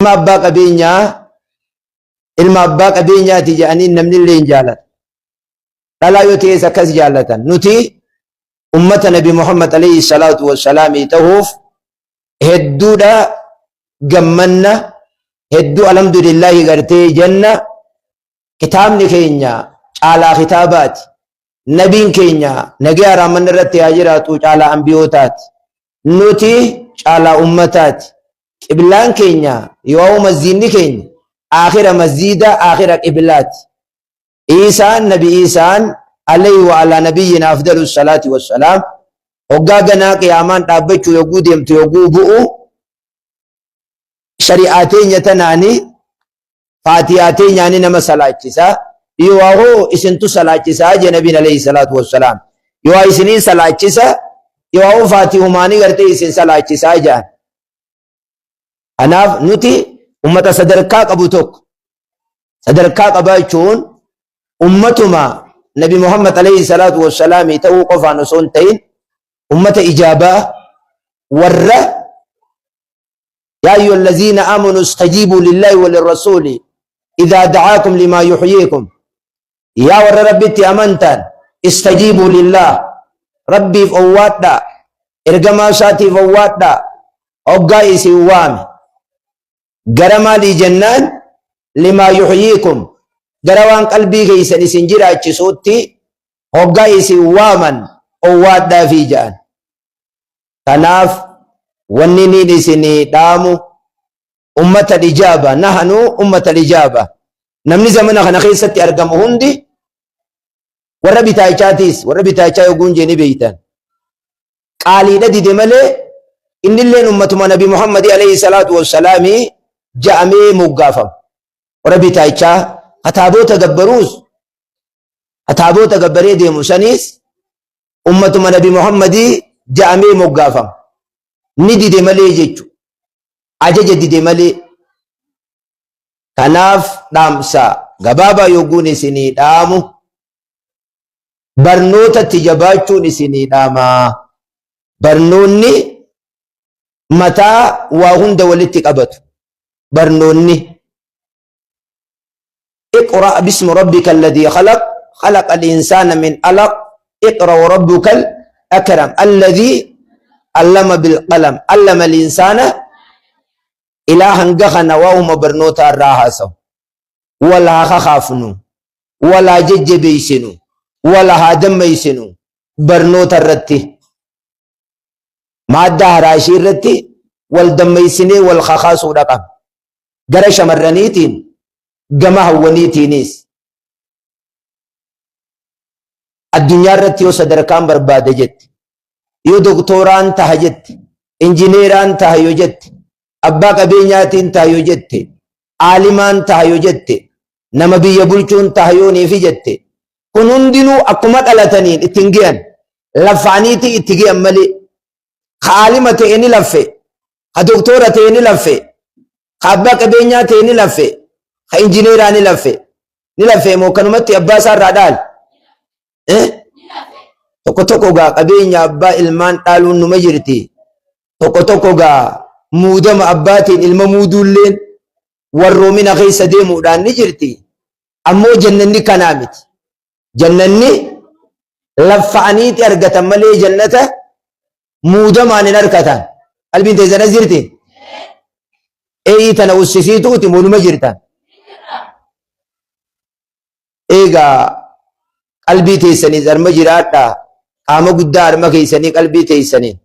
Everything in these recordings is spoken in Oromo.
Ilma abbaa qabeenyaa ilma abbaa qabeenyaati jedhanii namni illee hin jaalatu. Dhalaa yoo ta'es akkas jaallatan. Nuti ummata Nabi Muhammad alayhi salaatu wassalaamii ta'uuf hedduudha gammanna, hedduu alhamdulillaahi gartee jenna. Kitaabni keenya caalaa kitaabaati. Nabiin keenya nagaya raammanni irratti haa jiraatu caalaa ambiyootaati. Nuti caalaa ummataati. Qiblaan keenya yoo masjiidni keenya aakhira masjiida aakhira qiblaati. Iisaan nabi Iisaan alayhi wa alaa nabiyyina afdalu salaati wassalaam hoggaa ganaa qiyaamaan dhaabbachuu yogguu deemtu yogguu bu'u shari'aa teenya tanaani faatiyaa teenyaani nama salaachisa yoo hoo isintu salaachisaa jee nabiin alayhi salaatu wassalaam yoo isiniin salaachisa yoo hoo faatihumaanii gartee isin salaachisaa jedhan. Kanaaf nuti ummata sadarkaa qabu tokko sadarkaa qabaachuun ummatuma Nabi Muhammad alayhi salaatu wassalaamii ta'uu qofaan osoo hin ta'in ummata ijaabaa warra yaa ayyuha allaziina aamanu istajiibuu lillaahi wa lirrasuuli idhaa da'aakum limaa yuhyiikum. Yaa warra Rabbitti amantan, istajiibuu lillaah, Rabbiif owwaadhaa, ergamaa isaatiif owwaadhaa, hoggaa isin waame. Gara maalii jennaan, limaa yuhyiikum, gara waan qalbii keessan isin jiraachisuutti hoggaa isin waaman owwaadhaafii jedhan. Kanaaf wanni niin isinii dhaamu ummata ijaaba, nahanu ummata ijaaba. Namni zamana kana keessatti argamu hundi warra bitaachaatiis, warra bitaachaa yoguun jee ni beeytan. Qaaliidha dide malee innilleen ummatuma Nabi Muhammadi alayhi salaatu wassalaami ja'amee moggaafama. Warra bitaachaa kataaboota gabbaruus, kataaboota gabbaree deemu saniis ummatuma Nabi Muhammadii ja'amee moggaafama. Ni dide malee jechu. Ajaja dide malee. Kanaaf dhaamsa gabaabaa yogguun isinii dhaamu barnootatti jabaachuun isinii dhaama. Barnoonni mataa waa hunda walitti qabatu. Barnoonni اقرأ باسم ربك الذي خلق، خلق الإنسان من علق، اقرأ وربك الأكرم الذي علم بالقلم علم الإنسان ilaa hanga kana waa'uma barnootaa irraa haasawu. Wal haa kakaafnu, wal haa jajjabeessinu, wal haa dammeessinu barnoota irratti. Maaddaa haraashii irratti wal dammeessinee wal kakaasuudha qabna. Gara shamarraniitiin, gama hawwaniitiinis. Addunyaa irratti yoo sadarkaan barbaada jette, yoo doktooraan taha jette, injineeraan taha yoo jette, abbaa qabeenyaatiin taha yoo jette, aalimaan taha yoo jette, nama biyya bulchuun taha yoo niifi jette, kun hundinuu akkuma dhalataniin ittiin ge'an, laffa'aniiti itti ge'an malee, ka aalima ta'e ni laffe, ka doktoora ta'e ni laffe, ka abbaa qabeenyaa ta'e ni laffe, ka injineeraa ni laffe. Ni laffe moo kanumatti abbaa isaa irraa dhaale? Eh? Tokko tokko gaa qabeenya abbaa ilmaan dhaaluun numa jirti. Tokko tokko gaa muudama abbaatiin ilma muuduulleen warroomina keessa deemuudhaan ni jirti. Ammoo jannanni kanaa miti. Jannanni laffa'aniiti argatan malee jannata muudamaan hin argatan. Qalbiin teessan as jirti? Eeyi tana ussisiituuti moonuma jirtan. Eegaa qalbii teessaniis arma jiraadhaa, qaama guddaa arma keessanii qalbii teessaniin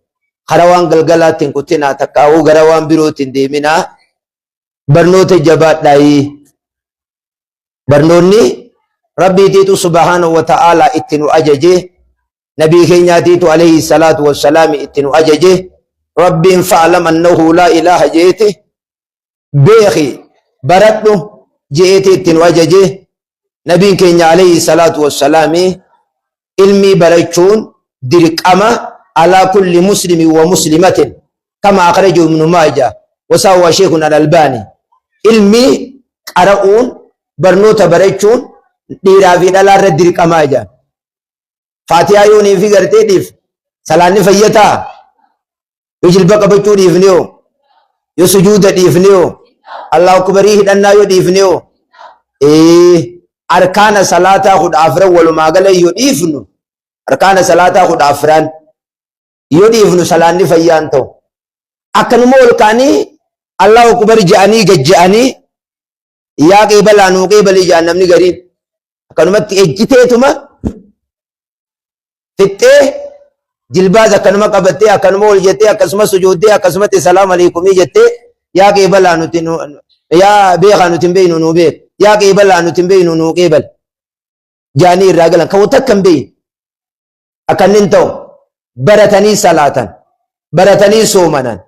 kara waan galgalaatti hin kutinaa, takkaa'uu gara waan birootti hin deeminaa, barnoota jabaadhaayii. Barnoonni Rabbiitiitu subhaanahu wa ta'aalaa itti nu ajaje, nabii keenyaatiitu alayhi salaatu wassalaami itti nu ajaje. Rabbiin fa'alam annahu laa ilaaha jeeti beeki baradhu je'eeti itti nu ajaje. Nabiin keenya alayhi salaatu wassalaami ilmii barachuun dirqama alaa kulli muslimi wa muslimatin kama akhrajahu ibnu maaja wasaawa sheekun al-albaani. Ilmii qara'uun, barnoota barachuun dhiiraa fi dhalaa irra dirqamaa jedhan. Faatihaa yoo niifi gartee dhiif salaanni fayyataa? Yoo jilba qabachuu dhiifne hoo? Yoo sujuuda dhiifne hoo? Allahu akbarii hidhannaa yoo dhiifne hoo? Ee, arkaana salaataa 14 walumaa gala yoo dhiifnu, arkaana salaataa 14 yoo dhiifnu salaanni fayyaa hin ta'u. Akkanuma ol ka'anii Allahu akbar je'anii gad je'anii yaa qeebalaa nuu qeebalii je'an namni gariin. Akkanumatti ejjiteetuma fixxee jilbaas akkanuma qabattee akkanuma ol jettee akkasuma sujuuddee akkasumatti salaam aleekumii jettee yaa qeebalaa nuti yaa beekaa nuti hin beeynu nuu beek yaa qeebalaa nuti hin beeynu nuu qeebal jaanii irraa galan kan takka hin beeyne akka inni hin ta'u baratanii salaatan baratanii soomanan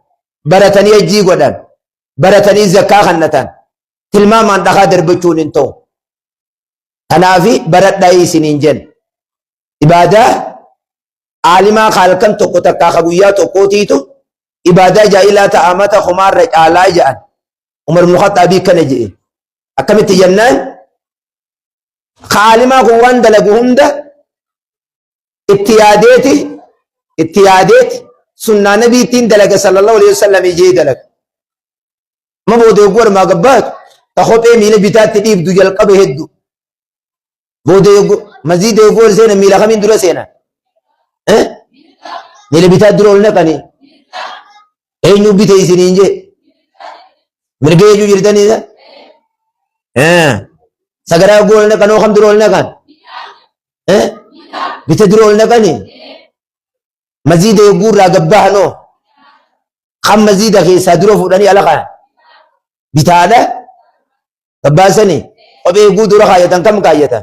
baratanii hajjii godhan baratanii zakkaa kannatan tilmaamaan dhakaa darbachuun hin ta'u. Kanaafi baradhaa isiniin jenna. Ibaadaa aalimaa ka halkan tokko takkaa ka guyyaa tokkootiitu ibaadaa jaa'ilaa ta amata kumaarra caalaa jedhan. Umar ibn Khaxaabii kana jedhe. Akkamitti jennaan ka aalimaa kun waan dalagu hunda itti yaadeeti itti yaadeeti sunnaa nabiittiin dalaga sallallahu alaihi wasallam jee dalaga. Amma booda yogguu armaa gabbaatu ta kophee miila bitaatti dhiibdu jalqabe heddu. Booda yogguu maziida yogguu ol seenan miila kamiin dura seenan? Eh? Miila bitaa dura ol naqanii. Eenyu bite isiniin jee? Mirga jechuu jirtanii isa? Eh. Sagaraa yogguu ol naqan hoo kam dura ol naqan? Eh? Bita dura ol naqanii? Maziida yogguu irraa gabbahan hoo? Kan maziida keessaa dura fuudhanii ala kaayan. Bitaadha. Gabbaasanii kophee yogguu dura kaayyatan kam kaayyatan?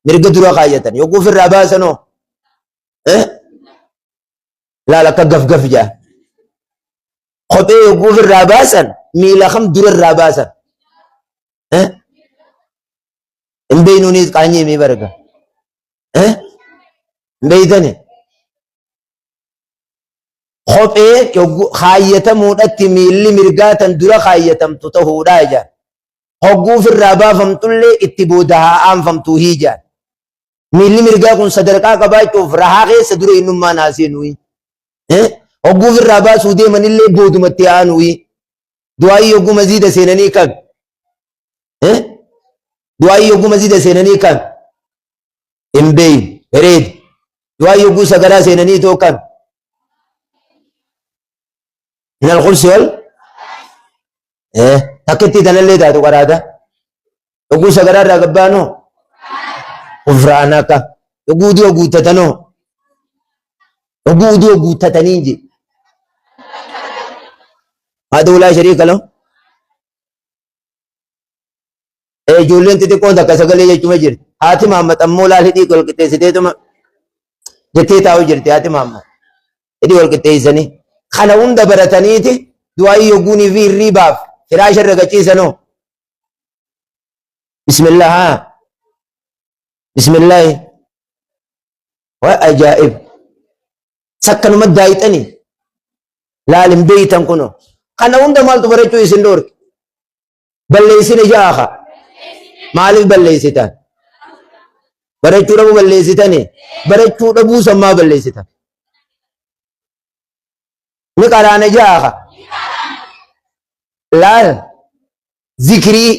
Mirga dura kaayyatan. Yogguu ofirraa baasanoo? Eh? Laal akka gafgaf jaa. Kophee yogguu ofirraa baasan miila kam dura irraa baasan? Eh? Hin beeynuunis qaanyii mii barga. Eh? Hin beeytani? Kophee yogguu kaayyatamuudhatti miilli mirgaa tan dura kaayyatamtu tahuudhaa jaan. Hogguu ofirraa baafamtullee itti booda haa aanfamtuu hii jaan. Miilli mirgaa kun sadarkaa qabaachuuf rahaa keessa dura innummaan haa seenuuyi. Hogguu ofirraa baasuu deemanillee boodumatti haa aanuuyi. Du'aayii yogguu maziida seenanii kan. Du'aayii yogguu maziida seenanii kan. Hin beeynu. Bareeda. Du'aayii yogguu sagaraa seenanii too kan. Min al-khubsi wal takkitti tanallee taatu qaraata. Yogguu sagaraa irraa gabbaanoo gufraanaka. Yogguu udu'a guuttatanoo yogguu udu'a guuttatanii je. Haadha laa shariika lahu. Ijoolleen xixiqqoon takka sagalee jechuma jirti. Haati Mahammad ammoo laal hidhii wal qixxeessiteetuma jettee taa'u jirti haati Mahammad. Hidhii wal qixxeessanii. Kana hunda barataniiti du'aayii yogguunii fi hirriibaaf firaasha irra gachiisanoo. Bismillah haa. Bismillaahi. Waa ajaa'ib. Sakkanuma daayixanii. Laal hin beeytan kunoo. Kana hunda maaltu barachuu isin dhoorke? Balleessine ja'a kaa. Maaliif balleessitan? Barachuu dhabuu balleessitani? Barachuu dhabuu san maa balleessitan? Ni qaraana ja'a kaa. Laal zikrii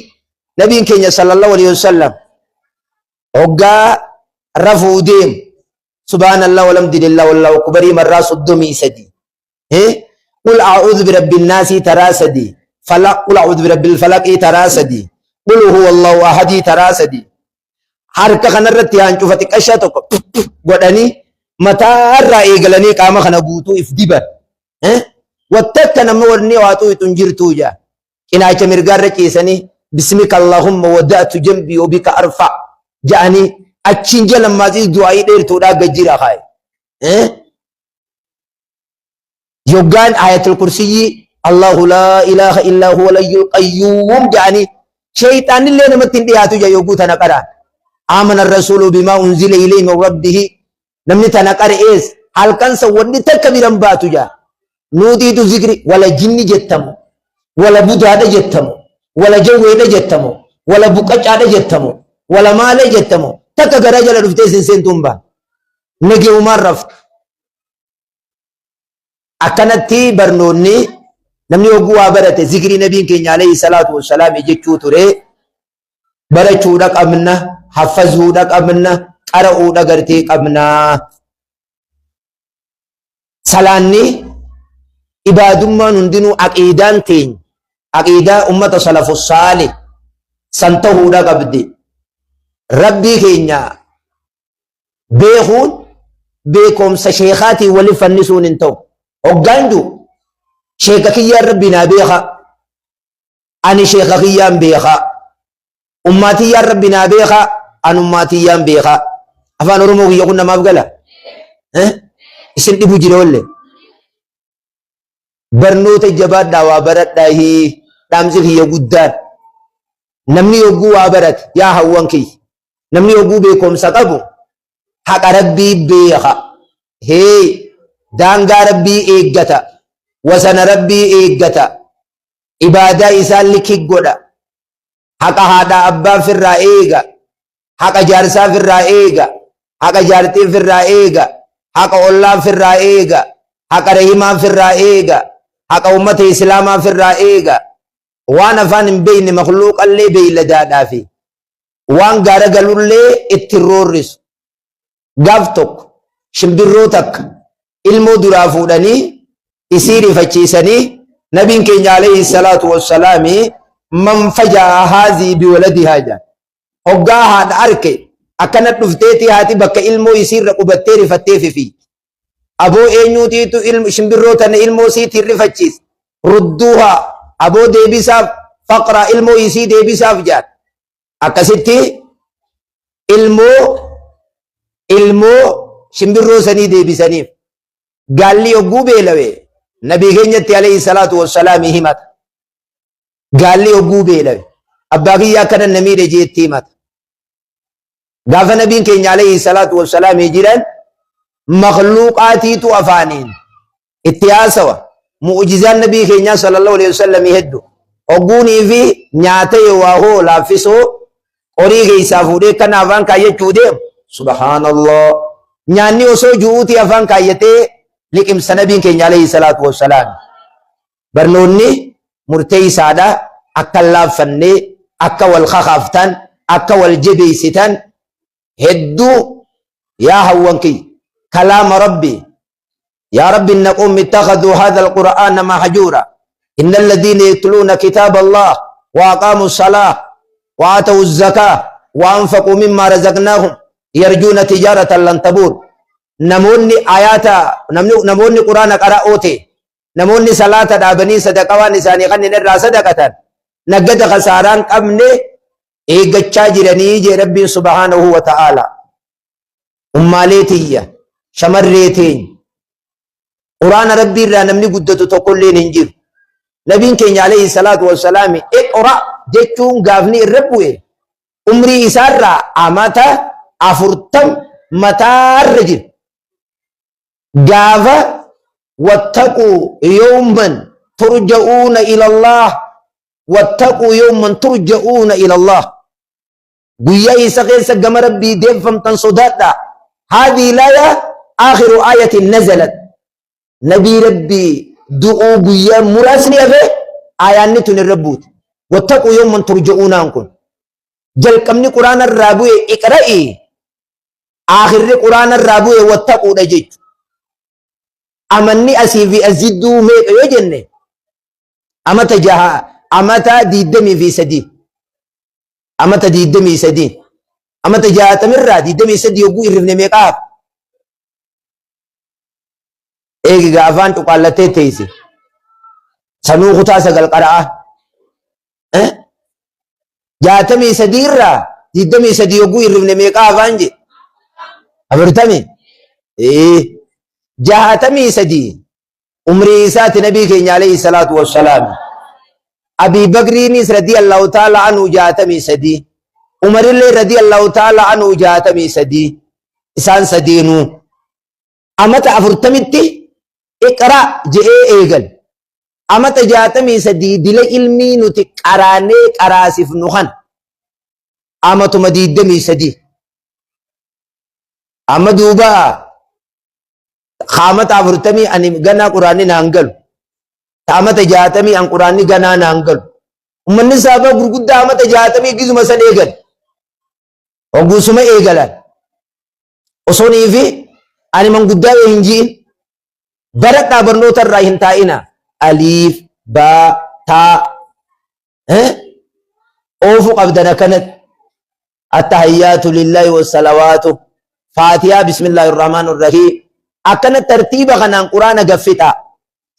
nabiin keenya sallallahu alaihi wasallam hoggaa rafuu deemu subhaanallah walhamdulillah wallahu akbarii marraa 33 Qul a'uudhu birabbin naasii taraa sadii. Falaq qul a'uudhu birabbil falaqii taraa sadii. Qul huwa Allahu ahadii taraa sadii. Harka kanarratti hancufa xiqqashaa tokko godhanii mataarraa eegalanii qaama kana guutuu if diban. Wattakka namni wanni waa xuuxu hin jirtuu jaa. Cinaacha mirgaarra ciisanii bismika Allahumma wada'tu jambii wa bika arfa ja'anii achiin jala maasiis du'aayii dheertuudhaa gad jira kaaye. Yoggaan ayatul kursiyyii Allahu laa ilaaha illaa huwa layyul qayyuum jedhanii sheyxaanillee namatti hin dhiyaatu jedha yogguu tana qara'an. Aamana rasuulu bimaa unzila ilayhi min rabbihi namni tana qara'ees halkan san wanni takka biran baatu jedha. Nuutiitu zikri wala jinni jettamu wala budaadha jettamu wala jawweedha jettamu wala buqacaadha jettamu wala maalee jettamu takka garaa jala dhuftee isin seentuun baa. Nageumaan raftu. Akkanatti barnoonni Namni hogguu waa barate zikrii nabiin keenya alayhi salaatu wassalaam jechuu ture barachuudha qabna, haffazuudha qabna, qara'uudha gartee qabna. Salaanni ibaadummaan hundinuu aqiidaan teenya aqiidaa ummata salafu saalih san tahuudha qabdi. Rabbii keenya beekuun beekumsa sheekaatiin wali fannisuun hin ta'u. Hoggaan jiru sheeka kiyyaan rabbi naa beeka. Ani sheeka kiyyaan beeka. Ummaa tiyyaan rabbi naa beeka. An ummaa tiyyaan beeka. Afaan Oromoo kiyya kun namaaf gala. Isin dhibu jira walle. Barnoota jabaadhaa waa baradhaa hii dhaamsi kiyya guddaan. Namni yogguu waa barate yaa hawwan kiyya. Namni yogguu beekumsa qabu haqa rabbii beeka. Hee daangaa rabbii eeggata. Wasana rabbii eeggata. Ibaadaa isaa likki godha. Haqa haadhaa abbaa firraa eega. Haqa jaarsaa firraa eega. Haqa jaartii firraa eega. Haqa ollaa firraa eega. Haqa rahimaa firraa eega. Haqa ummata islaamaa firraa eega. Waan afaan hin beekne makluuqallee beeyladaadhaa fi waan gaara galullee itti roorrisu. Gaaf tokko shimbirroo takka ilmoo duraa fuudhanii isii rifachiisanii nabiin keenya alayhi salaatu wassalaami man fajaa haazii biwaladihaa jedhan. Hoggaa haadha arke akkana dhufteetii haati bakka ilmoo isiirra qubattee rifattee fifi. Aboo eenyuutiitu shimbirroo tana ilmoo isiitiin rifachiise. Rudduuhaa aboo deebisaaf faqraa ilmoo isii deebisaaf jedhan. Akkasitti ilmoo ilmoo shimbirroo sanii deebisaniif. Gaalli yogguu beelawe nabii keenyatti alayhi salaatu wassalaami himata. Gaalli yogguu beelawe abbaa kiyya akkana na miidhe jeetti himata. Gaafa nabiin keenya alayhi salaatu wassalaami jiran makluuqaatiitu afaaniin itti haasawa. Mu'ujizaan nabii keenyaa sallallahu alayhi wasallam heddu. Hogguunii fi nyaata yoo hoo laaffisoo qorii keessaa fuudhee kana afaan kaayyachuu deemu. Subhaanallah. Nyaanni osoo ju'uutii afaan kaayyatee liqimsa nabiin keenya alayhi salaatu wassalaam. Barnoonni murteessaadha. Akka hin laaffannee, akka wal kakaaftan, akka wal jabeessitan hedduu yaa hawwan kiyya. Kalaama Rabbii. Yaa Rabbi inna qawmi ittakhaduu haadha alqur'aana mahjuura. Inna alladhiina yatluuna kitaaba Allah wa aqaamu salaah wa aatawu zakaa wa anfaquu mimmaa razaqnaahum yarjuuna tijaaratan lan tabuur. Namoonni ayaata namoonni quraana qara'oo ta'e Namoonni salaata dhaabanii sadaqaa waan isaanii kanneen irraa sadaqatan naggada kasaaraan qabne eeggachaa jiranii jee Rabbiin subhaanahu wa ta'aala. Ummaalee tiyya, shamarree teenya. Quraana Rabbii irraa namni guddatu tokkolleen hin jiru. Nabiin keenya alayhi salaatu wassalaami iqra jechuun gaafni irra bu'e umrii isaarraa amata 40 mataarra jira. Gaafa wattaquu yawman turja'uuna ilallaah wattaquu yawman turja'uuna ilallaah guyyaa isa keessa gama rabbii deeffamtan sodaadha. Haadhii laaya aakhiru aayatin nazalat nabii rabbii du'uu guyyaa muraasni hafe aayaanni tun irra buute. Wattaquu yawman turja'uunaan kun jalqabni quraana irraa bu'e iqra'i Aakhirri quraana irraa bu'e wattaquudha jechu. Amanni asii fi as jidduu meeqa yoo jenne amata jaha amata 23 amata 23 amata jaatamirraa 23 yogguu irrifne meeqa hafa? Eegi gaa afaan cuqaallattee teesse. Sanuu kutaa 9 qara'a. 63 irraa 23 yogguu hirrifne meeqaa afaan jedhe? 40. 63 umrii isaati nabii keenya alayhi salaatu wassalaam. Abii Bakriinis radiyallahu ta'ala anhu 63. Umarillee radiyallahu ta'ala anhu 63. Isaan sadeenuu. Amata 40tti iqra je'ee eegale. Amata 63 dila ilmii nuti qaraanee qaraasifnu kana amatuma 23. Amma duuba amata 40 ani ganaa quraanni naan galu. Ta amata 60 an quraanni ganaa naan galu. Ummanni sahabaa gurguddaa amata 60 gizuma san eegal. Hoggusuma eegalan. Osoo fi ani manguddaa yoo hin ji'in baradhaa barnoota irraa hin taa'ina. Aliif, baa, taa, oofu qabdan akkanatti. Attahiyyaatu lillahi wassalawaatu. Faatihaa bismillahi irrahmaan irrahiim. Akkana tartiiba kanaan quraana gaffixaa.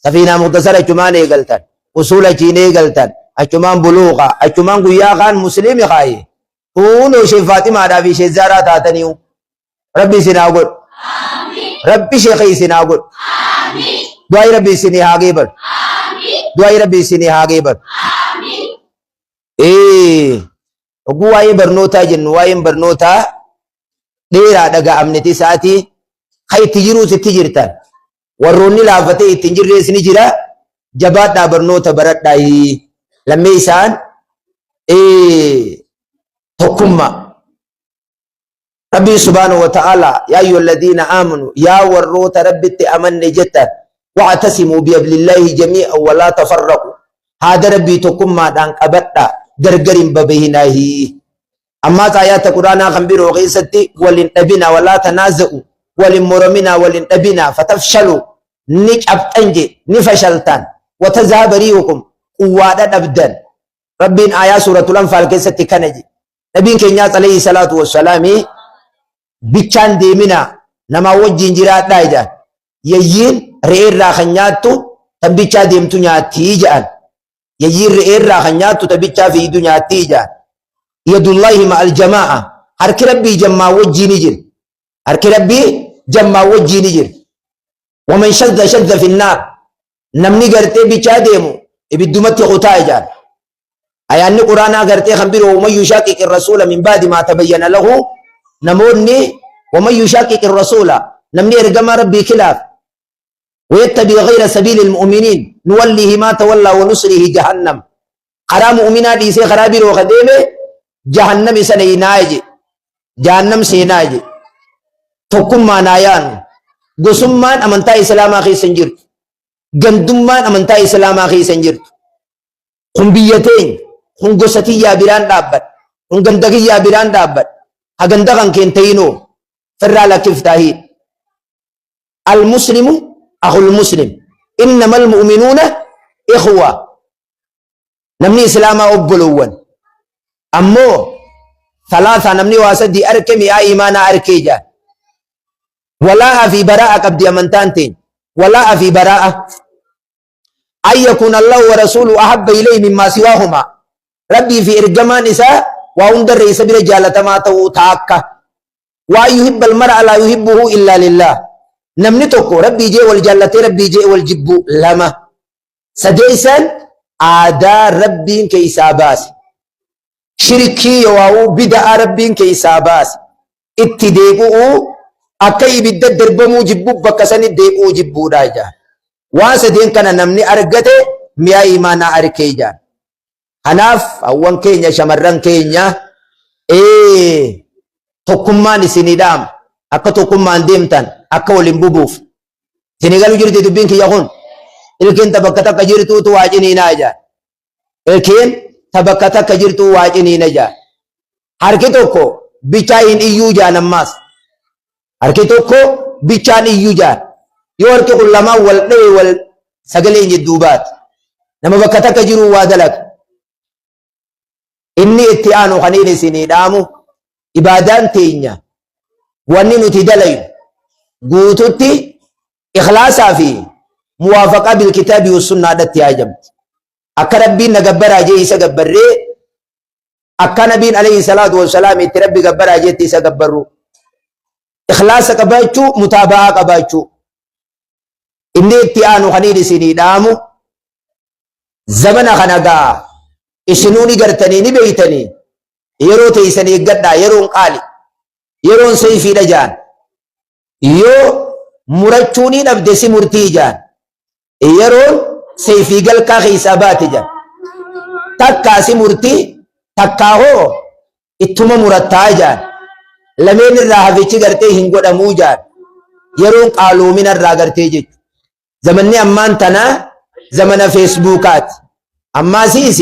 Safiinaa muktasara achumaan eegaltan. Usuula achiin eegaltan. Achumaan buluuqa. Achumaan guyyaa kaan musliimi kaaye. Kunoo ishee Faaximaadhaa fi ishee Zaaraa taataniiyu. Rabbi isin haa godhu. Rabbi sheekha isin haa godhu. Du'aayi Rabbi isinii haa geebalu. Du'aayi Rabbi isinii haa geebalu. Ee, oguu waa'ee barnootaa jennu waa'een barnootaa dheeraa dhaga'amniti isaatii kan itti jiruus itti jirtan. Warroonni laafatee itti hin jirrees ni jira. Jabaadhaa barnoota baradhaa. Lammee isaan tokkummaa. Rabbiin subhaanahu wa ta'ala yaa ayyuhalladiina aamanu yaa warroota Rabbitti amanne jettan wa'tasimuu bihablillaahi jamii'an walaa tafarraqu haada Rabbii tokkummaadhaan qabadhaa gargar hin babahinaahi. Ammaas aayaata Qur'aanaa kan biroo keessatti wal hin dhabinaa walaa tanaaza'u wal hin morominaa wal hin dhabinaa fatafshalu ni cabxan je ni fashaltan watazhaba riihukum quwwaadha dhabdan. Rabbiin aayaa suuratul Anfaal keessatti kana je. Nabiin keenyaas alayhi salaatu wassalaami bichaan deeminaa namaa wajjin jiraadhaa jedhan. Yayyiin re'eerraa kan nyaattu tan bichaa deemtu nyaattii jedhan. Yayyiin re'eerraa kan nyaattu tan bichaa fiidu nyaattii jedhan. Yadullaahi ma'al jamaa'a. Harki Rabbii jammaa wajjin jira. Harki Rabbii jammaa wajjin jira. Waman shadda shadda finnaar. Namni gartee bichaa deemu ibiddumatti kutaa jedhan. Ayaanni Quraanaa gartee kan biroo waman yushaqiqi rasuula min baadi maa tabayyana lahu namoonni waman yushaqiqi rasuula namni ergamaa Rabbii kilaaf wayattabi ghayra sabiili almu'miniin nuwallihi maa tawallaa wa nusrihi jahannam karaa mu'minaa dhiisee karaa biroo ka deeme jahannam isa neenaa je jahannam seenaa je tokkummaa naa yaanu gosummaan amantaa islaamaa keessa hin jirtu gandummaan amantaa islaamaa keessa hin jirtu. Kun biyya teenya, kun gosa tiyyaa biraan dhaabbadha, kun ganda kiyyaa biraan dhaabbadha. Ha ganda kan keen ta'inoo firraa lakkiftaahii. Al-muslimu akhul muslim. Innamal mu'minuuna ikhwa. Namni islaamaa obbolowwan. Ammoo talaataa namni waa sadii arke mi'aa imaanaa arkee jaan. Walaa'a fi baraa'a qabdi amantaan teenya. Walaa'a fi baraa'a. An yakuuna Allahu wa rasuuluhu ahabba ilayhi mimmaa siwaahumaa. Rabbii fi ergamaan isaa waa hundarra isa bira jaalatamaa ta'uu taakka. Wa an yuhibba almar'a laa yuhibbuhu illaa lillaah. Namni tokko Rabbii jee wal jaallatee Rabbii jee wal jibbuu lama. Sadeessaan aadaa Rabbiin keessaa baase. Shirkii yookaan bida'aa Rabbiin keessaa baase. Itti deebi'uu akka ibidda darbamuu jibbuu bakka sani deebi'uu jibbuudha jaan. Waan sadeen kana namni argate mi'a imaanaa arkee jaan. Kanaaf hawwan keenya shamarran keenya tokkummaan isinii dhaama. Akka tokkummaan deemtan akka waliin bubuuf. Isinii galu jirti dubbiin kiyya kun. Ilkeen ta bakka takka jirtuutu waa ciniinaa jaan. Ilkeen ta bakka takka jirtuu waa ciniina jaan. Harki tokko bichaa hin iyyuu jaan ammaas. Harki tokko bichaan iyyuu jaan. Yoo harki kun lamaan wal dhahe wal sagaleen jidduu baate. Nama bakka takka jiruu waa dalaga. Inni itti aanu kan inni isinii dhaamu ibaadaan teenya wanni nuti dalaynu guututti ikhlaasaa fi muwaafaqaa bilkitaabi wa sunnaadhatti haajamti. Akka Rabbiin na gabbaraa jee isa gabbarree akka nabiin alayhi salaatu wassalaam itti Rabbi gabbaraa jeetti isa gabbarru. Ikhlaasa qabaachuu mutaaba'aa qabaachuu. Inni itti aanu kan inni isinii dhaamu zamana kana gaa isinuu ni gartanii ni beeytanii yeroo teeysan eeggadhaa yeroon qaali yeroon seeyfiidha jaan yoo murachuu ni dhabde si murtii jaan yeroon seeyfii galkaa keessaa baate jaan takkaa si murtii takkaa hoo ittuma murattaa jaan lameen irraa hafichi gartee hin godhamuu jaan yeroon qaaloomina irraa gartee jechu zamanni ammaan tanaa Zamana Feesbuukaati. Ammaasiis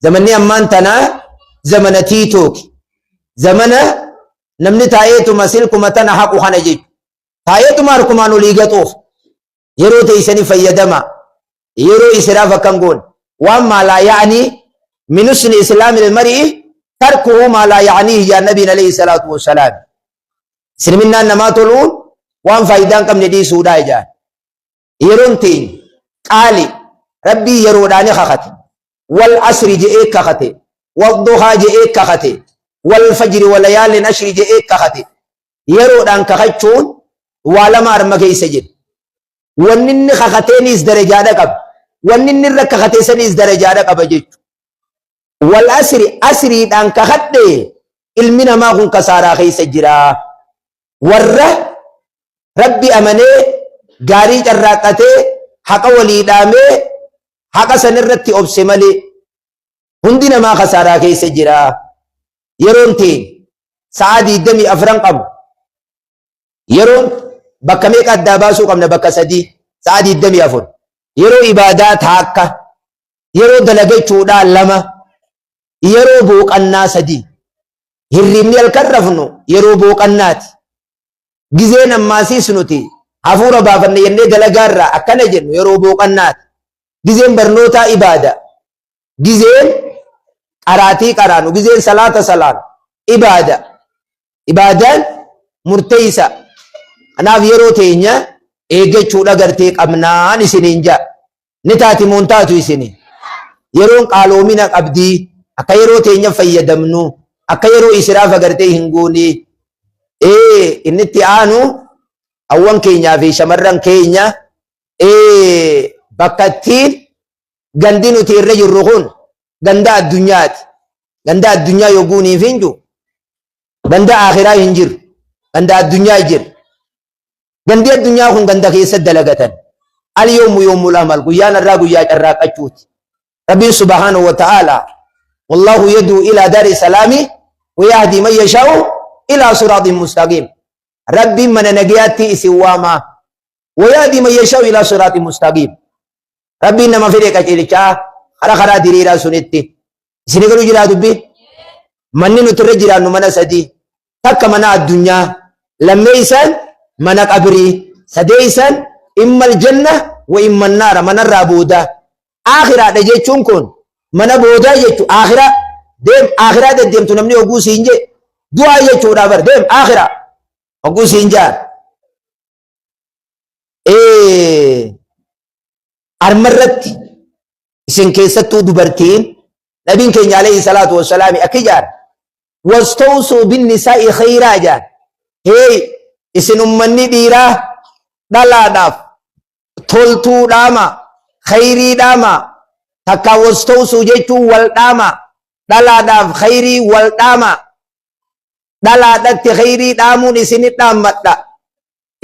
zamanni ammaan tanaa zamana tiitooki. Zamana namni taa'eetuma silkuma tana haqu kana jechuudha. Taa'eetuma harkumaan olii gaxuuf yeroo teessanii fayyadama. Yeroo israaf akka hin goone. Waan maalaa yaa'anii min husni islaamil mar'i tarkuhu maa laa ya'niihi jaan nabiin alayhi salaatu wassalaam. Isliminnaan namaa toluun waan faayidaa hin qabne dhiisuudhaa jaan. Yeroon teenya qaali rabbii yeroodhaani kakate. Wal asri je'ee kakate. Wal duhaa je'ee kakate. Wal fajri walayaalin ashri je'ee kakate. Yeroodhaan kakachuun waa lama harma keessa jira. Wanni inni kakateeniis darajaadha qaba. Wanni inni irra kakate saniis darajaadha qaba jechuudha. Wal asri asriidhaan kakadhe ilmi namaa kun kasaaraa keessa jira. Warra Rabbi amanee gaarii carraaqqatee haqa walii dhaamee haqa san irratti obse malee hundi namaa kasaaraa keessa jira. Yeroon teenya sa'aa 24 qabnu. Yeroon bakka meeqa addaa baasuu qabna? Bakka sadii sa'aa 24. Yeroo ibaadaa taakka, yeroo dalagachuudhaa lama, yeroo booqannaa sadii. Hirribni halkan rafnu yeroo booqannaati. Gizeen ammaasiis nuti hafuura baafanne jennee dalagaarraa akkana jennu yeroo booqannaati. Gizeen barnootaa ibaada. Gizeen qaraatii qaraanu, gizeen salaata salaanu ibaada. Ibaadaan murteessa. Kanaaf yeroo teenya eeggachuudha gartee qabnaan isiniin jaa. Ni taati moo hin taatu isini? Yeroon qaaloomina qabdii akka yeroo teenya fayyadamnu akka yeroo israafa gartee hin goone. Ee inni itti aanu hawwan keenyaa fi shamarran keenya ee bakka ittiin gandi nuti irra jirru kun ganda addunyaati. Ganda addunyaa yoguuniif hin jiru. Ganda akhiraa hin jiru. Ganda addunyaa jira. Gandi addunyaa kun ganda keessa dalagatan. Al yoomu yoomul amal guyyaan irraa guyyaa carraaqqachuuti. Rabbiin subhaanahu wa ta'ala wallahu yaduu ilaa daari salaami wa yahdi man yashaa'u ilaa siraatin mustaqiim. Rabbiin mana nagayaatti isin waamaa. Wa yahdi man yashaa'u ilaa siraatin mustaqiim. Rabbiin nama fedhe qajeelchaa karaa karaa diriiraa sunitti. Isin garuu jiraa dubbiin? Manni nuti irra jiraannu mana sadii. Takka mana addunyaa, lammeessaan mana qabrii, sadeessaan immal janna wa imman naara manarraa boodaa. Aakhiraadha jechuun kun mana boodaa jechuun aakhiraa deem aakhiraa deddeemtu namni oguu siin jee du'aa jechuudha bar deem aakhiraa oguu siin jaa. Ee armarratti isin keessattuu dubartiin nabiin keenya alayhi salaatu wassalaami akki jaan wastawsuu binnisaa'i khayraa jaan hey isin ummanni dhiiraa dhalaadhaaf toltuu dhaama khayrii dhaama takka wastawsuu jechuun wal dhaama dhalaadhaaf khayrii wal dhaama dhalaadhatti khayrii dhaamuun isinit dhaammadha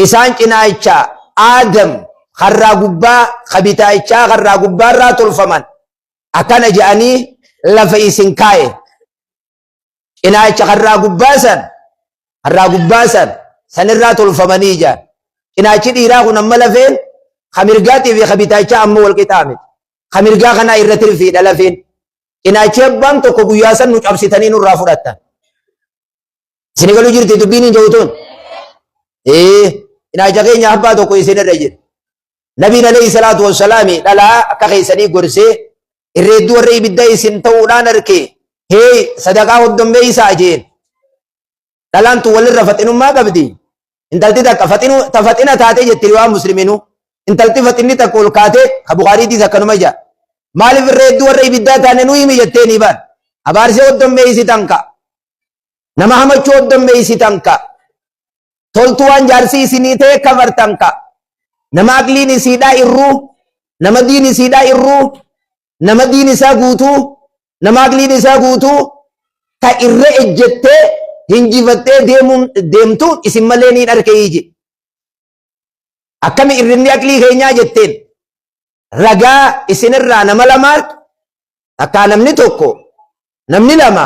Isaan cinaacha Aadam karraa gubbaa ka bitaachaa karraa gubbaarraa tolfaman akkana je'anii lafa isin kaaye. Cinaacha karraa gubbaa san karraa gubbaa san sanirraa tolfamanii jaan. Cinaachi dhiiraa kun amma lafeen ka mirgaatii fi ka bitaachaa amma wal qixaa miti. Ka mirgaa kanaa irra tirfiidha lafeen. Cinaachi abbaan tokko guyyaa san nu cabsitanii nurraa fudhattan. Isin galuu jirti dubbiin hin jiru tun. Ee cinaacha keenya abbaa tokko isin irra jira. Nabiin alayhi salaatu wassalaami dhalaa akka keessanii gorsee irreedduu warra ibidda isin ta'uudhaan arke hee sadaqaa hoddommeessaa jeen. Dhalaan tun walirra faxinummaa qabdi. Intalti takka ta faxina taate jetti riwaa musliminuu. Intalti faxinni takka ol kaatee ka Bukaariitiis akkanuma jaa. Maaliif irreedduu warra ibiddaa taane nu himi jettee ni baan. Abaarsee hoddommeessitan ka. Nama hamachuu hoddommeessitan ka. Toltuu waan jaarsi isinii ta'e kafartan ka. Nama aqliin isiidhaa irruu, nama diin isiidhaa irruu, nama diin isaa guutuu, nama aqliin isaa guutuu ta irra ejjettee hinjifattee deemuun deemtuun isin malee niin arke je. Akkami irrinni aqlii keenyaa jetteen ragaa isinirraa nama lamaan takkaa namni tokko namni lama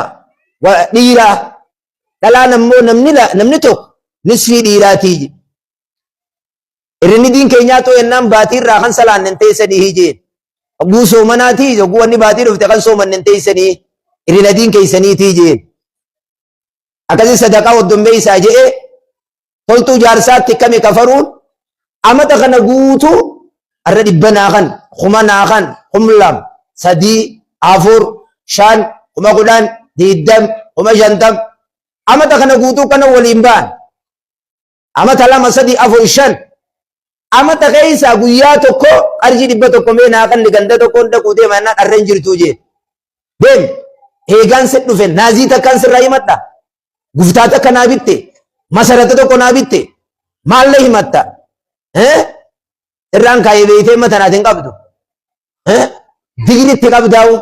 dhiiraa dhalaan ammoo namni tokko nisfii dhiiraatii jedhe. Irrinni diin keenyaa too yennaan baatii irraa kan salaannen teessanii jeen. Hogguu soomanaatii hogguu wanni baatii dhufte kan soomanne hin teessanii irrina diin keessaniitii jeen. Akkasii sadaqaa hoddombeessaa je'ee toltuu jaarsaatti kami kafaruun amata kana guutuu har'a dhibba naa kan kuma naa kan 2000 3 4 5 10,000 20 50,000 amata kana guutuu kana waliin ba'an amata 2 3 4 5 amata keessaa guyyaa tokko qarshii 100 mee naa kanni ganda tokkoon dhaquu deema jennaan har'a hin jirtuu jee deem eegaan si dhufe naazii takkaan sirraa himadha guftaa takka naa bitte masarata tokko naa bitte maalle himatta irraan kaayee beeytee mata naati hin qabdu digiritti qabdaa'u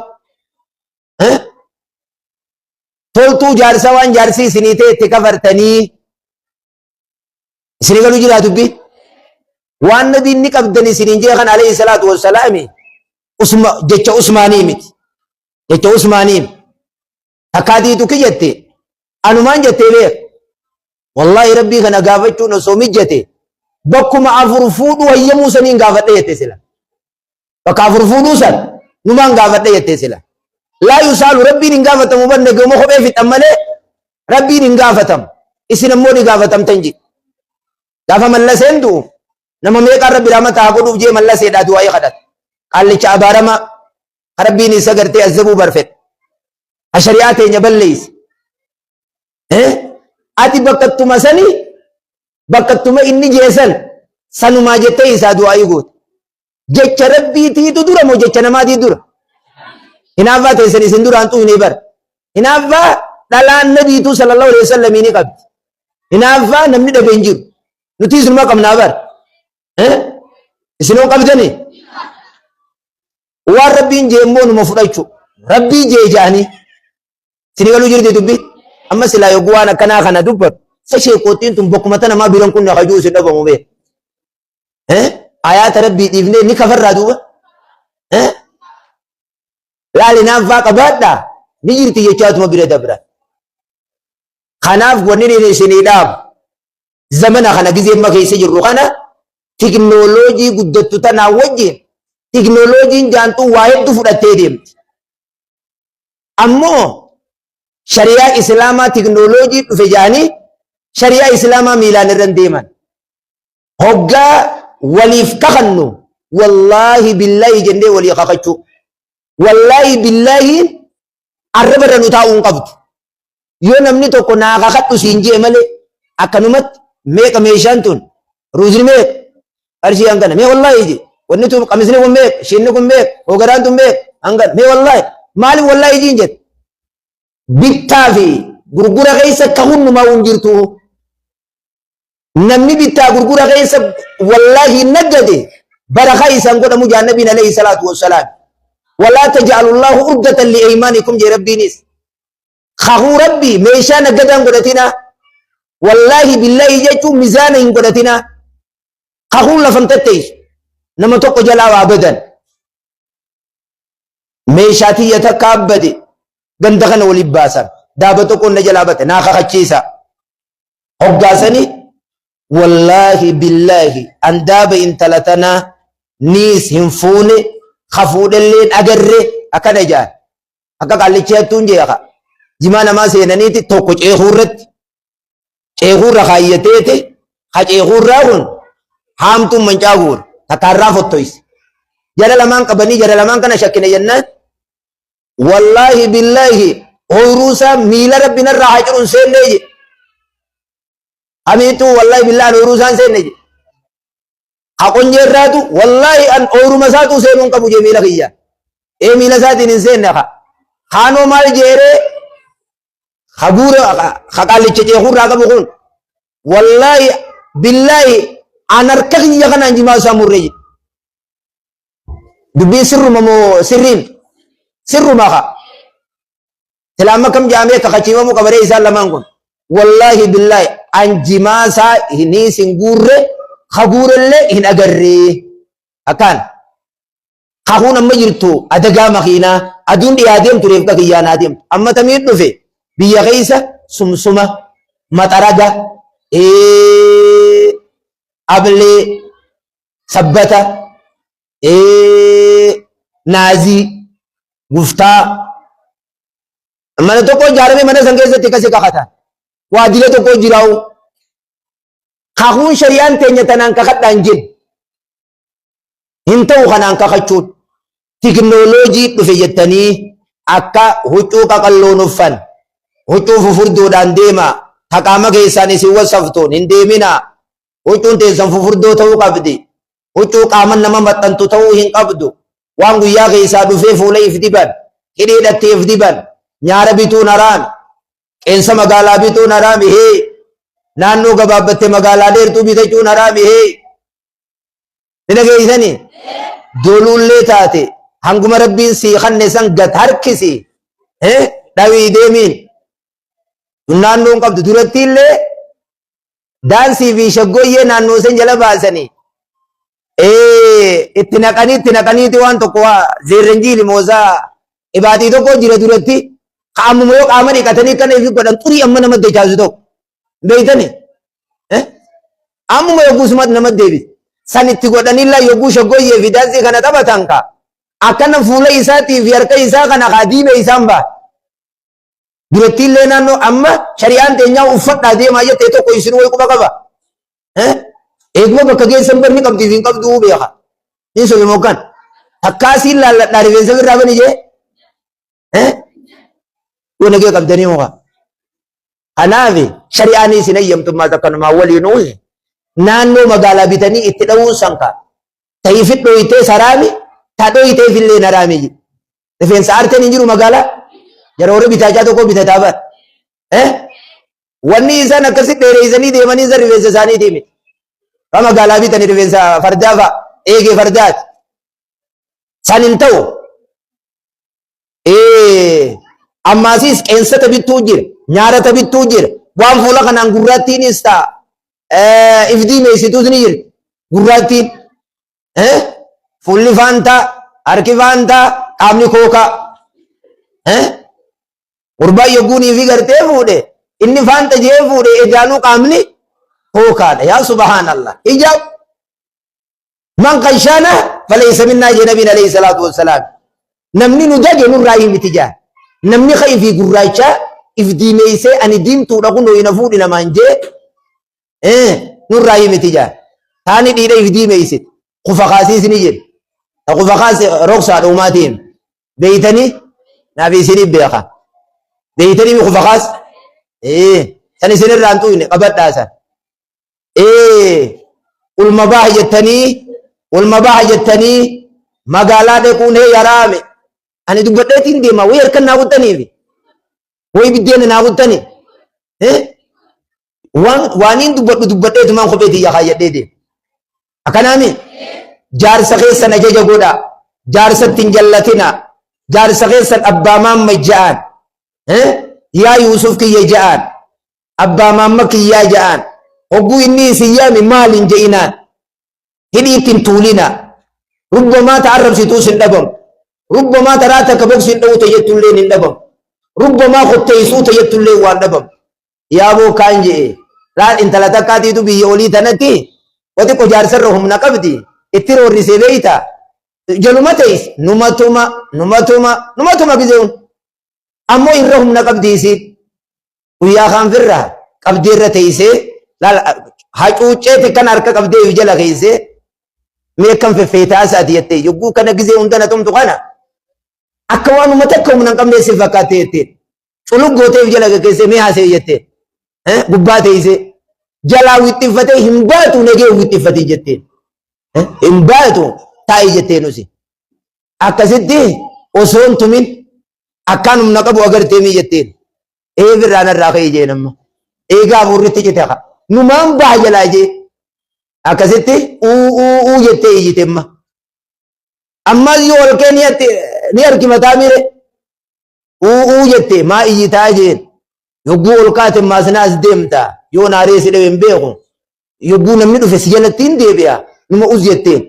toltuu jaarsa waan jaarsi isinii ta'e itti kafartanii isinii galuu jiraa dubbii waan nabiin ni qabdan isiniin jee kan alayhi salaatu wassalaami usma jecha usmaanii miti jecha usmaanii takkaa diitu ki jette anumaan jettee beek wallaahi rabbii kana gaafachuun osoo mijjate bakkuma afur fuudhuu hayyamuu saniin gaafadhe jette sila bakka afur fuudhuu san numaan gaafadhe jette sila laa yusaalu rabbiin hin gaafatamu banne gooma kophee fixan malee rabbiin hin gaafatamu isin ammoo ni gaafatamtan jedhe gaafa mallaseen du'u nama meeqaan rabbi rahmata haa godhuuf jee mallaseedhaa du'aa'ii kadhate qaallicha abaaramaa Rabbiin isa gartee azabuu barfedha. Ha shari'aa teenya balleeyse. Ati bakkattuma sani bakkattuma inni jeesan sanumaa jettee isaa du'aa'ii goota. Jecha rabbiitiitu dura moo jecha namaatii dura? Hinaaffaa teessan isin duraan xuynee bara. Hinaaffaa dhalaan nabiituu sallallahu alaihi wasallam ni qabdi. Hinaaffaa namni dhabe hin jiru. Nuti isinuma qabnaa bara. Isinoo qabdanii? Waan rabbiin jee immoo numa fudhachu. Rabbii jee jaanii. Sini galuu jirti dubbi. Amma silaa yogguu waan akkanaa kana dubbatu. Sa sheekootiin tun bakkuma tana maa biran kun kajuu isin dhabamu bee. Ayaata rabbii dhiifnee ni kafarraa duuba. Laali naaffaa qabaadhaa ni jirti jechaatuma bira dabra. Kanaaf wanni inni isinii dhaabu zamana kana gizee amma keessa jirru kana tiknooloojii guddattu tanaa wajjin tiknooloojiin jaantuu waa hedduu fudhattee deemti. Ammoo shari'aa islaamaa tiknooloojii dhufe jaanii shari'aa islaamaa miilaan irra hin deeman. Hoggaa waliif kakannu wallaahi billaahi jennee walii kakachuu. Wallaahi billaahiin arraba irra nu taa'uu hin qabdu. Yoo namni tokko naa kakadhu siin jee malee akkanumatti meeqa meeshaan tun ruuzni meeqa qarshii hangana mee wallaahi jee wanni tun qamisni kun meeqa shinni kun meeqa hogaraan tun meeqa hangana mee wallaahi maaliif wallaahi jiin jette bittaa fi gurgura keessa kahuun numaa hin jirtu. Namni bittaa gurgura keessa wallaahi naggade barakaa isaan godhamu jaan nabiin alayhi salaatu wassalaam. Walaa taj'alullaahu urdatan li'aymaanikum jee rabbiinis. Kakuu rabbii meeshaa naggadaan godhatinaa. Wallaahi billaahi jechuun mizaana hin godhatinaa. Kakuun lafan tatteessu. Nama tokko jalaa waa badan. Meeshaa tiyya takka abbade ganda kana waliin baasan. Daaba tokkoon na jalaa bate naa kakachiisa. Hoggaasanii wallaahi billaahi an daaba intala tanaa niis hin fuune ka fuudhelleen agarre akkana jaan. Akka qaallichi hattuun jee ka jimaa namaa seenaniiti tokko ceekuu irratti ceekuu irra kaayyateeti ka ceekuu irraa kun haamtuun mancaa guura takkaarraa fottoyse. Jara lamaan qabanii jara lamaan kana shakkine jennaan wallaahi billaahi ooyruu isaa miila rabbi narraa haa ciru hin seennee jedhe. Amiitu wallaahi billaahi an ooyruu isaa hin seenne jedhe. Ha qonjee irraatu wallaahi an ooyruma isaatuu seenuu hin qabu jee miila kiyya. Ee miila isaatiin hin seenne ka. Kaanoo maal jeeree ka guura ka qaallicha ceekuurraa qabu kun wallaahi billaahi an harka kiyya kanaan jimaa isaa murree jedhe. Dubbiin sirruma moo sirriin? Sirruma ka. Silaa amma kam jaamee kakachiifamuu qabaree isaan lamaan kun. Wallaahi billaahi an jimaa isaa hiniis hin guurre ka guurellee hin agarree. Akkaan. Kakuun amma jirtu adagaa makiinaa aduun dhiyaa deemtu reefka kiyyaa naa deemtu. Amma tamiin dhufe biyya keessa sumsuma maxaraga ablee sabbata Naazii guftaa mana tokko ijaarame mana san keessatti akkasi kakatan. Waajjira tokko jiraa'u. Kakuun shari'aan teenya tanaan kakadhaan jin. Hin ta'u kanaan kakachuun. Tiknooloojii dhufe jettanii akka huccuu qaqalloon uffan. Huccuu fufurduudhaan deema. Ta qaama keessaan isin wasaftuun hin deeminaa. Huccuun teessan fufurdoo ta'uu qabdi. Huccuu qaama nama maxxantu ta'uu hin qabdu. Waan guyyaa keessaa dhufee fuula if diban, hidhii hidhattee if diban, nyaara bituun haraami, qeensa magaalaa bituun haraami, hee naannoo gabaabbatte magaalaa dheertuu bitachuun haraami, hee ni dhageessanii? Doluullee taate hanguma rabbiin sii kanne san gad harkisi, dhawii deemiin. Naannoon qabdu duratti illee daansii fi shaggooyyee naannoo san jala baasanii itti naqanii itti naqaniiti waan tokko waa zeerranjiili moosaa ibaatii tokko jira duratti qaamuma yoo qaama dhiqatanii kana ifi godhan xurii amma nama dachaasu ta'u beeytani ammuma yogguu sumatti nama deebise san itti godhanii laa yogguu shaggooyyee fi daansii kana taphatan ka akkana fuula isaatii fi harka isaa kana kaa diime isaan ba'a. Durattiillee naannoo amma shari'aan teenyaa uffadhaa deemaa jettee tokko isin wayi quba qaba. Eeguma bakka geessan barni qabdii fi hin qabduu beeka. Ni sobe mookkan. Takkaa siin laalladhaa rifeensa birraa bani jee. Yoo nagee qabdanii ho'a. Kanaaf shari'aan isin eeyyamtummaa takkanumaa waliinuu naannoo magaalaa bitanii itti dha'uun sanka. Ta'iifit dhoyitee saraami ta dhoyiteef illee naraami. Rifeensa aarteen hin jiru magaalaa. Jara warri bitaachaa tokko bitataa bara. Eh? Wanni isaan akkasi dheereessanii deemanii isa rifeensa isaaniitii miti. Ka magaalaa bitanii rifeensa fardaa fa'a. Eegee fardaati. San hin ta'u. Ee, ammaasiis qeensata bittuu jira. Nyaarata bittuu jira. Waan fuula kanaan gurraattiinis ta'a. Ifdii meessituus ni jirti. Gurraattiin. Eh? Fuulli faantaa, harki faantaa, qaamni kookaa. Eh? Gurbaan yogguunii fi gartee fuudhe, inni faanta jee fuudhe edaanuu qaamni kookaadha. Yaa subhaanallah. Hijaab. Man qashaana falaysa minnaa jee nabiin alayhi salaatu wassalaam. Namni nu dage nurraa hin miti jaa. Namni ka ifii gurraachaa if diimeessee ani diimtuudha kunoo ina fuudhi namaan jee Nurraa himiti jaa. Taani dhiidha if diimeysit. Kufa kaasiis ni jedhe. Ta kufa kaase roksaadha umaatiin. Beeytanii naaf isinii beeka. Beeytanii mi kufa kaas? San isinirraa hin xuyne qabadhaa san. Ulma baha jettanii ulma baha jettanii magaalaa dhaquun hee yaraame. Ani dubbadheetiin deema wayi harkan naa kuttaniifi. Wayi biddeena naa kuttanii. Waan waaniin dubbadhu dubbadheetumaan kophee tiyya kaayyadhee deema. Akkanaami jaarsa keessan ajaja godhaa. Jaarsatti hin jallatinaa. Jaarsa keessan abbaa maamma ja'aan. Yaa Yuusuf kiyya ja'aan. Abbaa maamma kiyyaa ja'aan. Hogguu inni isin yaame maal hin je'inaan. Hidhii itti hin tuulinaa. Rubbamaa ta arrabsituus hin dhabamu. Rubbamaa taraa takka boksiin dha'uu ta jettulleen hin dhabamu. Rubbamaa kotteessuu ta jettulleen waan dhabamu. Yaaboo kaan je'e laal intala takkaatiitu biyya olii tanatti wa xiqqo jaarsarra humna qabdi itti roorrisee beeyta jaluma teeyse numa tuma numa tuma numa tuma gizeun ammoo irra humna qabdi isiin guyyaa kaan firra qabdee irra teeysee laal hacuucceeti kan harka qabdee if jala keeysee mee akkam feffeetaa isaati jettee yogguu kana gizee hunda na tumtu kana akka waanuma takka humna hin qabnee si fakkaatte jetteen Culuk gootee of jala gaggeessee mee haasa'e jetteen. Gubbaa teessee jalaa wixxiffatee hin baatu nagee wixxiffatee jetteen. Hin baatu taa'i jetteen usi. Akkasitti osoo hin tumin akkaan humna qabu agartee mii jetteen. Ee birraa narraa ka'e jeen amma. Eegaa hafuurritti cite haa. Numaan baha jalaa jee. Akkasitti uu uu uu jettee iyyite amma. Ammas yoo ol kee ni harkifataa miire. Uu uu jette maa iyyitaa jeen. Yogguu ol kaate maasina as deemta. Yoo naaree si dhabe hin beeku. Yogguu namni dhufe si jalatti hin deebi'a. Numa us jetteen.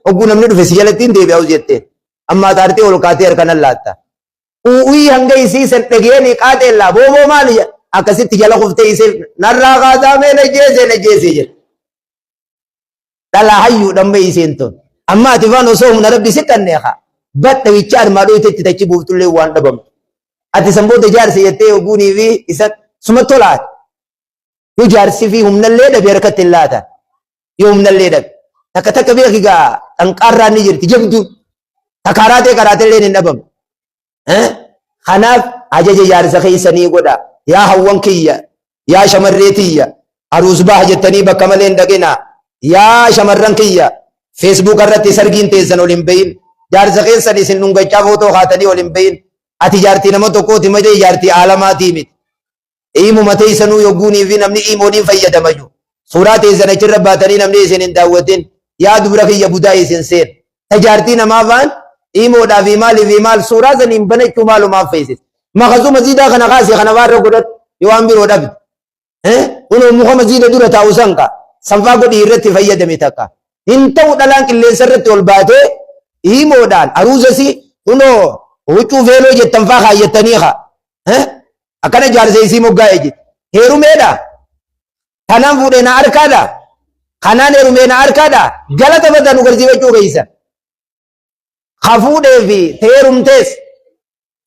Yogguu namni dhufe si jalatti hin deebi'a us jetteen. Ammaa taartee ol kaatee harka nan laatta. Uu'ii hanga isii san dhageenii qaaxeellaa booboo maali jedha. Akkasitti jala kuftee isee narraa kaasaa mee na jeesee na jeesee jedha. Dhalaa hayyuudha amma isiin tun. Amma ati faan osoo humna rabbi si qannee haa badha wicha armaa dhoytetti tachi buuftullee waan dhabamtu. Ati san booda jaarsa jettee oguunii fi isa suma tolaati. Yoo jaarsi fi humnallee dhabe harkatti hin laatan. Yoo humnallee dhabe. Takka takka beeki gaa xanqaarraan ni jirti jabduun. Takaaraatee karaatellee hin dhabamu. Kanaaf ajaja jaarsa keessanii godha. Yaa hawwan kiyya, yaa shamarree tiyya, aruus baha jettanii bakka malee hin dhaqina. Yaa shamarran kiyya, feesbuuka irratti sargiin teessan ol hin bahin. Jaarsa keessan isin dhungachaa footoo kaatanii ol hin bahin. Ati jaartii nama tokkooti malee jaartii aalamaatii miti. Iimuma teessanuu yogguunii fi namni iimooniin fayyadama jiru. Suuraa teessan achirra baatanii namni isin hin daawwatin. Yaa dubra kiyya budaa isin seen. Ta jaartii namaa faan iimoodhaa fi maalii fi maal suuraa saniin banachuu maalumaaf feesis. Makasuu masiidaa kana kaasee kana faarra godhadhu yoo waan biroo dhabde. Kunoo muka masiida dura taa'u san ka sanfaa godhii irratti fayyadame takka. Hin ta'u dhalaan qilleensa irratti ol baatee iimoodhaan aruuzasi kunoo huccuu feeloo jettan faa kaayyattanii kaa. Akkana jaarsa isii moggaa eji. Heerumeedha. Tanaan fuudhee na harkaadha. Kanaan heerumee na harkaadha. Galata badaa nu garsiifachuu keessa. Ka fuudhee fi teerumtees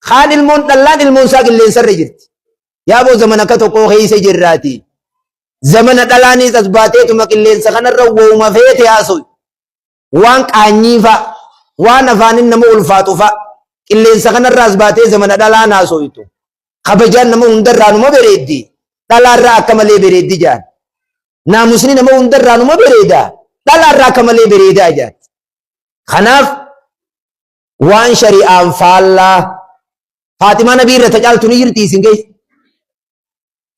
kaan ilmoon dhallaan ilmoon isaa qilleensarra jirti. Yaaboo zamana akka tokkoo keessa jirraati. Zamana dhalaanis as baateetuma qilleensa kanarra wooma feete haasoyu. Waan qaanyii fa'a, waan afaanin nama ulfaatu fa'a qilleensa kanarra as baatee zamana dhalaan haasoytu. Kabajaan nama hundarraa numa bereeddi. Dhalaarraa akka malee bereeddi jaan. Naamusni nama hundarraa numa bereeda. Dhalaarraa akka malee bereedaa jaan. Kanaaf waan shari'aan faallaa Faaximaa nabii irra tacaaltu ni jirti isin keessa.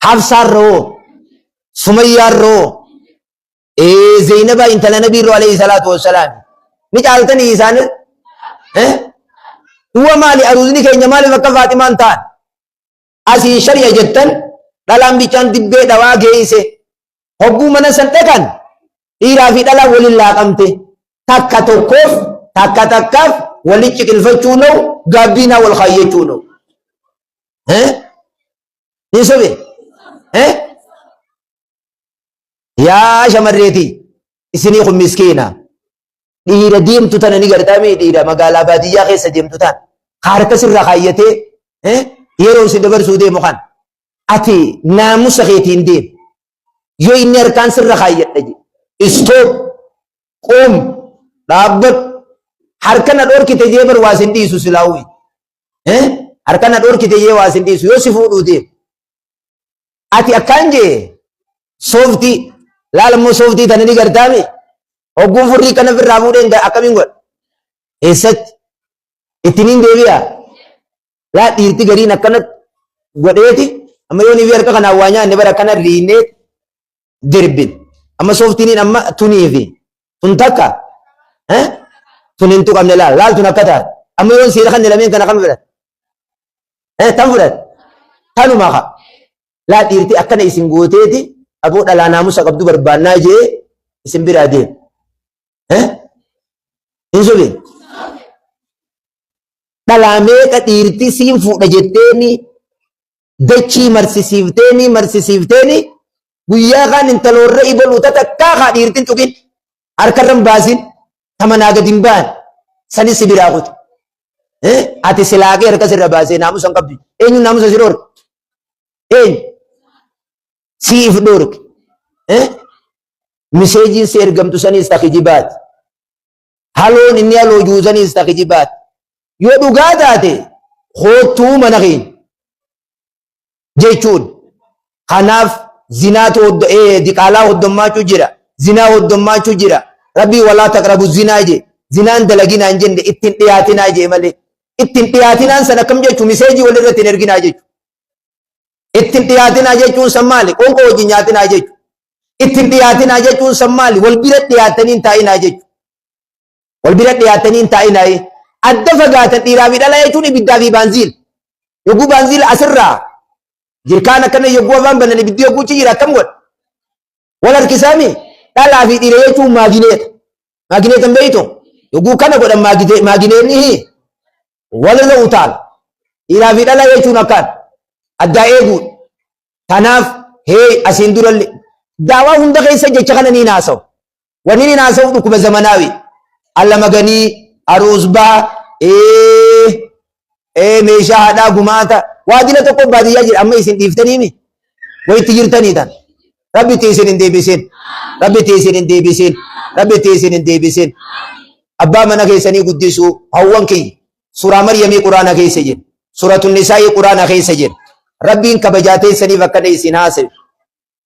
Hafsaarra hoo? Sumayyaarra hoo? Ee Zeynabaa intala nabii irra alayhi salaatu wassalaam. Ni caaltanii isaanis? Eh? Duwa maali aruuzni keenya maaliif akka Faaximaan ta'an? Asiin shari'a jettan dhalaan bichaan dibbee dhawaa geeyse. Hogguu mana san dhaqan dhiiraa fi dhalaan waliin laaqamte. Takka tokkoof takka takkaaf wali ciqilfachuu na'u gaabbiinaa wal kaayyachuu na'u. Eh? Ni sobe? Eh? Yaa shamarreetii isinii kun miskiina. Dhiira deemtu tana ni gartaamee dhiira magaalaa baadiyyaa keessa deemtu tana. Harka sirra kaayyatee yeroo si dabarsuu deemu kan ati naamusa keetiin deemu. Yoo inni harkaan sirra kaayyadha jedhe. Stop. Qum. Dhaabbadhu. Harka na dhorkite jee bar waa sin dhiisu silaawwi. Harka na dhorkite jee waa sin dhiisu yoo si fuudhuu deemu. Ati akkaan jee sooftii laala immoo sooftii tana ni gartaami. Hogguun furrii kana ofirraa fuudheen akkamiin godha? Eessatti? Ittiin hin deebi'a. Laa dhiirti gariin akkana godheeti amma yoo nifi harka kanaan waa nyaanne bara akkana riinee dirbin. Amma sooftiiniin amma tunii fi tun takka tun hin tuqamne laal laal tun akka taate. Amma yoon siira kanne lameen kana kam fudhate? Tan fudhate? Tanuma ka. Laa dhiirti akkana isin gooteeti aboo dhalaa naamusa qabdu barbaannaa jee isin biraa deema. Hin sobin. Dhalaa meeqa dhiirti siin fuudha jetteeni dachii marsisiifteeni marsisiifteeni guyyaa kaan intaloorra ibaluu takkaa kaa dhiirtin tuqin harkarra hin baasin tamanaa gadi hin baan sanis si biraa kutu. Ati silaaqee harka sirra baasee naamusa hin qabdu. Eenyu naamusa si dhoorke? Eenyu? Siif dhoorke. Miseejiin si ergamtu sanis ta kijibaati. Haloon inni haloo jiru sanis ta kijibaati. Yoo dhugaa taate koottuu mana keenya jechuun. Kanaaf zinaatu diqaalaa hoddommaachuu jira. Zinaa hoddommaachuu jira. Rabbii walaa taqrabu zinaa jee. Zinaan dalaginaa hin jenne ittiin dhiyaatinaa jee malee. Ittiin dhiyaatinaan san akkam jechuun miseejii walirratti hin erginaa jechuudha. Ittiin dhiyaatinaa jechuun san maali? Qoonqoo wajjin nyaatinaa jechuudha. Ittiin dhiyaatinaa jechuun san maali? Wal bira dhiyaatanii hin taa'inaa jechuudha. Wal bira dhiyaatanii hin taa'inaa. Adda fagaatan dhiiraa fi dhalaa jechuun ibiddaa fi baanziil. Yogguu baanziil asirraa jirkaan akkana yogguu afaan banan ibiddi yogguu jira akkam godha? Wal harkisaami dhalaa fi dhiira jechuun maagineeta. Maagineeta hin beektu? Yogguu kana godhan maagineenni walirra utaala. Dhiiraa fi dhalaa jechuun akkaan addaa eeguudha. Kanaaf hee asiin durallee daawaa hunda keessa jecha kana ni naasawu. Wanni ni naasa'u dhukkuba zamanaawi. Allamaganii aruusbaa meeshaa haadhaa gumaata waajjira tokko baadiyyaa jira amma isin dhiiftaniimi wayitti jirtanii tan. Rabbi itti isin hin deebisin. Rabbi itti isin hin deebisin. Rabbi itti isin hin deebisin. Abbaa mana keessanii guddisuu hawwan kiyya. Suuraa Maryamii Quraana keessa jira. Suuratun Nisaa'ii Quraana keessa jira. Rabbiin kabajaa teessaniif akkana isin haasa'e.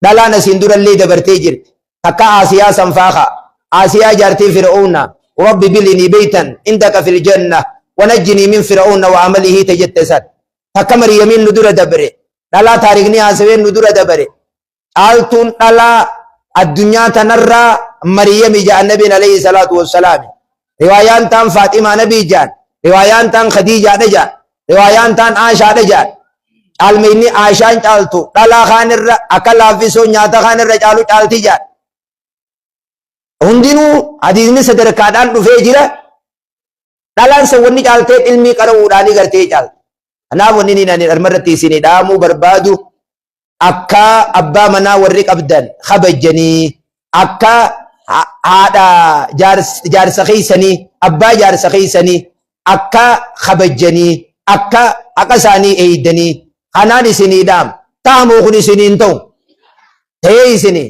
Dhalaan asiin durallee dabartee jirti. Takka Aasiyaa sanfaa kaa. Aasiyaa jaartii Fir'auna. Rabbi bilinii beeytan indaka fil janna wanajjinii min Fir'auna wa amalihii ta jette san. Takka Maryamiin nu dura dabre. Dhalaa taarikni haasaween nu dura dabare. Caaltuun dhalaa addunyaa tanarraa Maryami ja'an nabiin alayhi salaatu wassalaami. Riwaayaan taan Faaximaa nabii ja'an. Riwaayaan taan Khadiijaadha ja'an. Riwaayaan taan Aashaadha ja'an. Caalmayni Aashaan caaltu dhalaa kaanirra akka laaffisoo nyaata kaanirra caalu caalti ja'an. Hundinuu hadiisni sadarkaadhaan dhufee jira. Dhalaan san wanni caaltee ilmii qara'uudhaanii gartee caalti. Kanaaf wanni inni ani armarratti isinii dhaamuu barbaadu akka abbaa manaa warri qabdan kabajjanii akka haadha jaarsa keessanii abbaa jaarsa keessanii akka kabajjanii akka haqa isaanii eeydanii kanaan isinii dhaama. Ta'amoo kun isiniin ta'u ta'ee isinii.